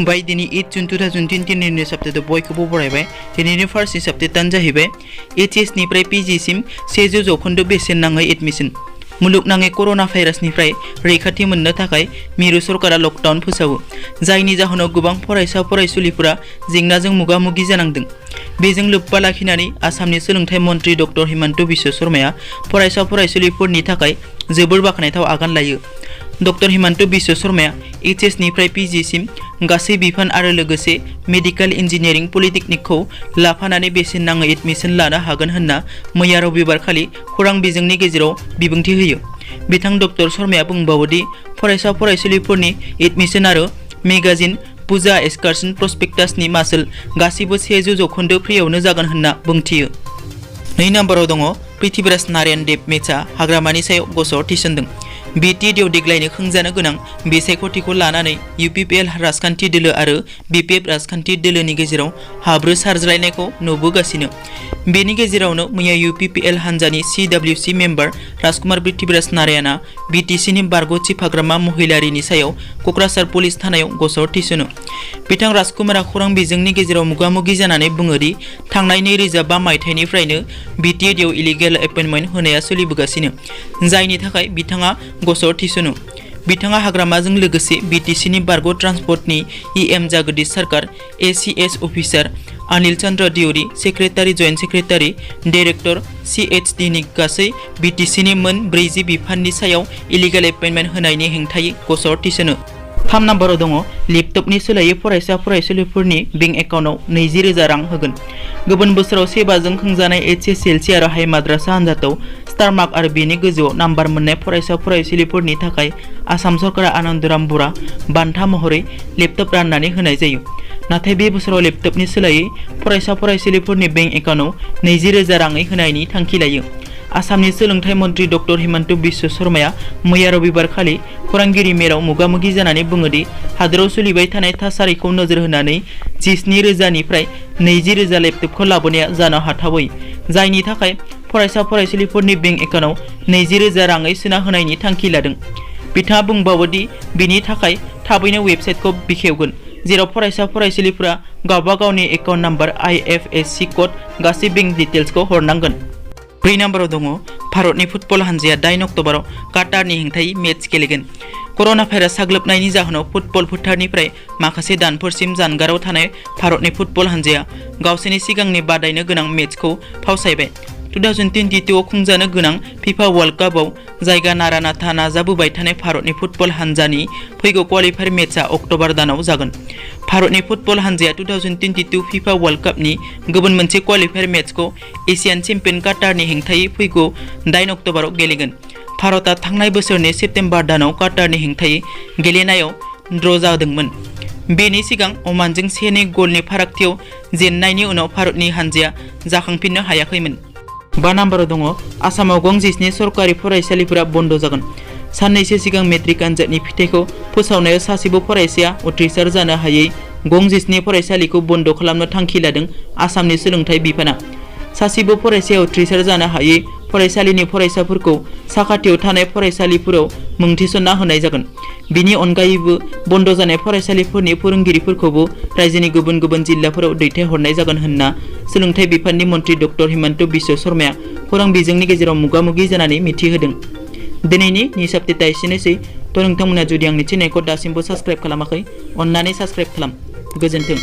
खुलुमबाय दिनै 8 जुन 2023 नि सप्ताहआव बयखौबो बरायबाय। दिनैनि फार्स्ट सप्ताहआनो जाहैबाय एचएस निफ्राय पीजी सिम 100 जौखोन्दो बेसेन नाङै एडमिशन। मुलुगनाङै कर'ना भाइरासनिफ्राय रैखाथि मोननो थाखाय मिरु सरकारा लकडाउन फोसावो, जायनि जाहोनाव गोबां फरायसा फरायसुलिफोरा जेंनाजों मोगा-मोगि जानांदों। बेजों लोब्बा लाखिनानै आसामनि सोलोंथाइ मन्थ्रि डक्टर हिमन्त बिश्व शर्माया फरायसा फरायसुलिफोरनि थाखाय जोबोर बाखनायथाव आगान लायो। डक्टर हिमन्त बिश्व शर्माया एचएस निफ्राय पीजी सिम गासै बिफान आरो लोगोसे मेडिकेल इन्जिनियारिं पलिटेकनिकखौ लाफानानै बेसेन नाङै एडमिशन लानो हागोन होनना मैया रबिबारखालि खौरां बिजोंनि गेजेराव बिबुंथि होयो। बिथां डक्टर शर्माया बुंबावो दि फरायसा फरायसुलिफोरनि एडमिशन आरो मेगाजिन पूजा एक्सकारसन प्रस्पेक्टासनि मासुल गासिबो 100 जौखोन्दो फ्रियावनो जागोन होनना बुंथियो। 2 नम्बराव दङ पृथ्वीराज नारायण देब मेथ्सआ हाग्रामानि सायाव गसर थिसनदों। बिटिएडिआव देग्लायनो खुंजानो गोनां बिसायख'थिखौ लानानै इउपिपिएल राजखान्थि दोलो आरो बिपिएफ राजखान्थि दोलोनि गेजेराव हाब्रु सारज्लायनायखौ नुबोगासिनो। बेनि गेजेरावनो मैया इउपिपिएल हान्जानि सिडब्लिउसि मेम्बार राजकुमार पृथ्वीराज नारायणआ बिटिसिनि बारग' चिफ हाग्रामा महिलारिनि सायाव क'क्राझार पुलिस थानायाव गसर थिसनो। बिथां राजकुमारा खौरां बिजोंनि गेजेराव मोगा-मोगि जानानै बुङो दि थांनाय 2005 मायथाइनिफ्रायनो बिटिएडिआव इलिगेल एपइन्टमेन्ट होनाया सोलिबोगासिनो, जायनि थाखाय बिथाङा गसर थिसनो। बिथाङा हाग्रामाजों लोगोसे बिटिसिनि बारग' ट्रान्सपर्टनि E M Jagdish Sarkar, A C S officer Anil Chandra Deuri, secretary joint secretary, director सिएचडिनि गासै बिटिसिनि मोन 40 बिफाननि सायाव इलिगेल एपइन्टमेन्ट होनायनि हेंथायै गसर थिसनो। 3 नम्बराव दङ लेपटपनि सोलायै फरायसा फरायसुलिफोरनि बेंक एकाउन्टआव 20,000 रां होगोन। गुबुन बोसोराव सेबाजों खुंजानाय एचएसएलसि आरो हाइ माद्रासा आनजादाव स्टार मार्क आरो बेनि गोजौआव नाम्बार मोननाय फरायसा फरायसुलिफोरनि थाखाय आसाम सरकारा आनन्दराम बरा बान्था महरै लेपटप राननानै होनाय जायो। नाथाय बे बोसोराव लेपटपनि सोलायै फरायसा फरायसुलिफोरनि बेंक एकाउन्टआव 20,000 राङै होनायनि थांखि लायो। आसामनि सोलोंथाइ मन्थ्रि डक्टर हिमन्त बिश्व शर्माया मैया रबिबारखालि खौरांगिरि मेलाव मोगा-मोगि जानानै बुङो दि हादोराव सोलिबाय थानाय थासारिखौ नोजोर होनानै 17,000निफ्राय 20,000 लेपटपखौ लाबोनाया जानो हाथावै, जायनि थाखाय फरायसा फरायसुलिफोरनि बेंक एकाउन्टआव 20,000 राङै सोना होनायनि थांखि लादों। बिथाङा बुंबावो दि बिनि थाखाय थाबैनो वेबसाइटखौ बेखेवगोन, जेराव फरायसा फरायसुलिफोरा गावबा गावनि एकाउन्ट नाम्बार, आइएफएससि क'ड, गासै बेंक डिटेल्सखौ हरनांगोन। 4 नम्बराव दङ भारतनि फुटबल हानजाया 8 अक्ट'बराव काटारनि हेंथायै मेच गेलेगोन। कर'ना भाइरास साग्लोबनायनि जाहोनाव फुटबल फोथारनिफ्राय माखासे दानफोरसिम जानगाराव थानाय भारतनि फुटबल हानजाया गावसोरनि सिगांनि बादायनो गोनां मेचखौ फावसायबाय। 2022आव खुंजानो गोनां फिफा वर्ल्ड कापआव जायगा नारा-नाथा नाजाबोबाय थानाय भारतनि फुटबल हानजानि फैगौ क्वालिफायार मेचआ अक्ट'बर दानाव जागोन। भारतनि फुटबल हानजाया 2022 फिफा वर्ल्ड कापनि गुबुन मोनसे क्वालिफायार मेचखौ एशियान चेम्पियन काटारनि हेंथायै फैगौ 8 अक्ट'बराव गेलेगोन। भारतआ थांनाय बोसोरनि सेप्तेम्बर दानाव काटारनि हेंथायै गेलेनायाव ड्र' जादोंमोन। बेनि सिगां अमानजों 2 गलनि फारागथियाव जेननायनि उनाव भारतनि हानजाया जाखांफिननो हायाखैमोन। 5 नम्बराव दङ आसामाव गं 17 सरकारि फरायसालिफोरा बन्द जागोन। साननैसो सिगां मेट्रिक आनजादनि फिथायखौ फोसावनायाव सासेबो फरायसाया उथ्रिसार जानो हायै गं 17 फरायसालिखौ बन्द खालामनो थांखि लादों आसामनि सोलोंथाइ बिफाना। सासेबो फरायसाया उथ्रिसार जानो हायै फरायसालिनि फरायसाफोरखौ साखाथियाव थानाय फरायसालिफोराव मुं थिसनना होनाय जागोन। बिनि अनगायैबो बन्द जानाय फरायसालिफोरनि फोरोंगिरिफोरखौबो रायजोनि गुबुन गुबुन जिल्लाफोराव दैथायहरनाय जागोन होनना सोलोंथाइ बिफाननि मन्थ्रि डक्टर हिमन्त बिश्व शर्माया खौरां बिजोंनि गेजेराव मोगा-मोगि जानानै मिथिहोदों। दिनैनि निउस आपडेटआ एसेनोसै। नोंथांमोना जुदि आंनि चेनेलखौ दासिमबो साबस्क्राइब खालामाखै, अन्नानै साबस्क्राइब खालाम। गोजोन्थों।